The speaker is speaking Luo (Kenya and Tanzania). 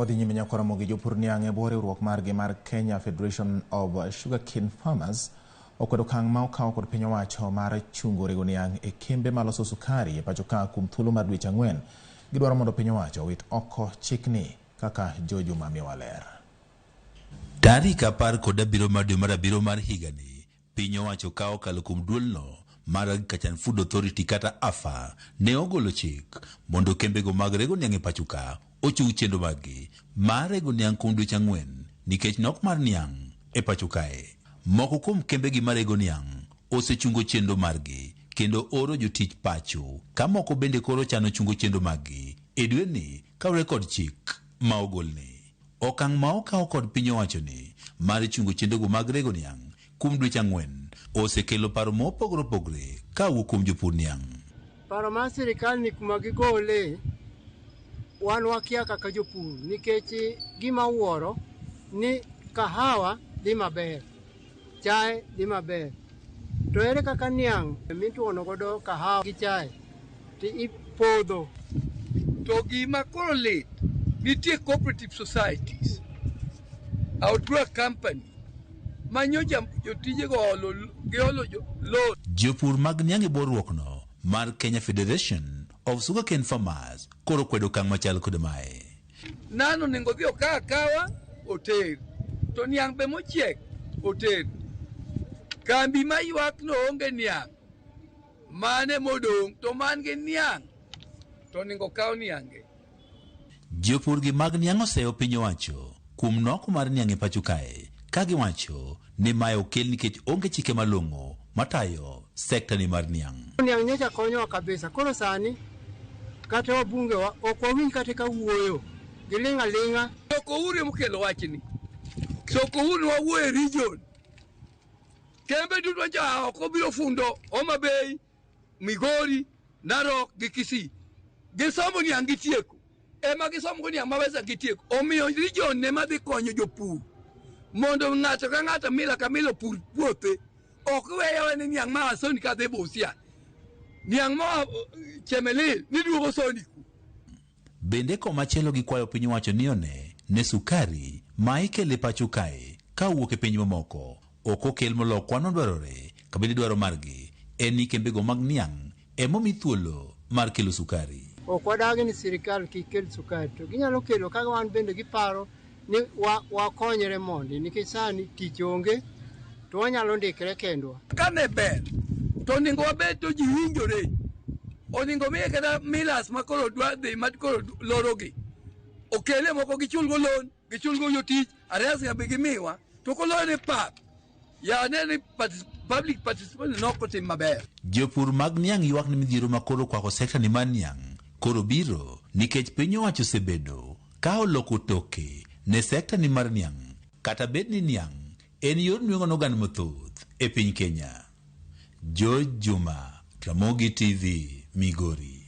Wadhi nyime nyaka Ramogi. Jopur niang' e bwo riwruok margi mar Kenya Federation of Sugarcane Farmers okwedo okang' ma okaw kod piny owacho mar chungo rego niang' e kembe maloso sukari e pacho ka kuom thuolo mar dweche 4. Gidwaro mondo piny owacho owit oko chikni kaka Jojo Mamiwa ler. Tarik 17 mar dwe mar abiriyo mar higani, piny owacho ka okalo kuom duolno mar Agriculture and Food Authority kata AFA ne ogolo chik mondo kembego mag rego niang' e pacho ka ochung chenro maggi mar rego niang' kuom dweche 4 nikech nok mar niang' e pacho kae. Moko kuom kembegi marego niang' osechungo chenro margi kendo oro jotich pacho ka moko bende koro chano chungo chenro maggi e dweni kaluwore kod chik ma ogolni. Okang' ma okaw kod piny owacho ni mar chungo chenrogo mag rego niang' kuom dweche 4 osekelo paro mopogore opogore kawuok kuom jopur niang'. Paro mar sirikal ni kuma gigole wan wakia kaka jopur, nikech gima wuoro ni kahawa dhi maber, chae dhi maber, to ere kaka niang' mituono godo kahawa gi chae to ipodho? To gima koro lit, nitie cooperative societies, outgrower company ma nyocha jotijego olo giolo loan. Jopur mag niang' e bwo riwruokno mar Kenya Federation of Sugarcane Farmers koro kwedo okang' machal kod mae. Nano onego odhi okaw akawa oter, to niang' be mochiek oter. Kambi ma ywak no onge niang', mane modong' to man gi niang' to onego okaw niange. Jopur gi mag niang' oseyo piny owacho kuom nok mar niang' e pacho kae ka giwacho ni mae okel nikech onge chike malong'o matayo sekta ni mar niang'. Niang' nyocha konyowa kabisa, koro sani kata wabunge wa ok wawinj kata ka wuoyo, giling' aling'a. Soko Huru emokelo wachni. Soko Huru wawuoyo e region. Kembe duto nyocha oko biro fundo Homa Bay, Migori, Narok gi Kisii. Gisomo niang' gitieko. Ema gisomo go niang' maweza gitieko. Omiyo region ema dhi konyo jopur mondo ng'ato ka ng'ato mila ka mila opur puothe. Ok weya ni niang' ma Soni kadhi Busia. Niang' ma Chemelil ni duogo Soni ku. Bende komachielo gikwayo piny owacho ni one ne sukari ma ikelo e pacho kae ka owuok e piny mamoko ok okel molo kwan madwarore kabende dwaro margi en ni kembego mag niang' emomi thuolo mar kelo sukari. Ok wadagi ni sirikal kik kel sukari, to ginyalo kelo ka wan bende giparo ni wakonyre mondi, nikech sani tich onge to wanyalo ndikre kendwa. Kane ber to onego wabed to ji winjore. Onego miye kata millers ma koro dwa dhi ma koro lorogi. Okele moko gichulgo loan, gichulgo jotich, arrears be gimiwa. To koloyo ni pap, ya ne ni public participation nok otim maber. Jopur mag niang' ywak ni midhiero ma koro kwako sekta ni mar niang' koro biro nikech piny owacho osebedo ka oloko toke ne sekta ni mar niang' kata bed ni niang' en yor nweng'o ne oganda mathoth e piny Kenya. George Juma, Ramogi TV, Migori.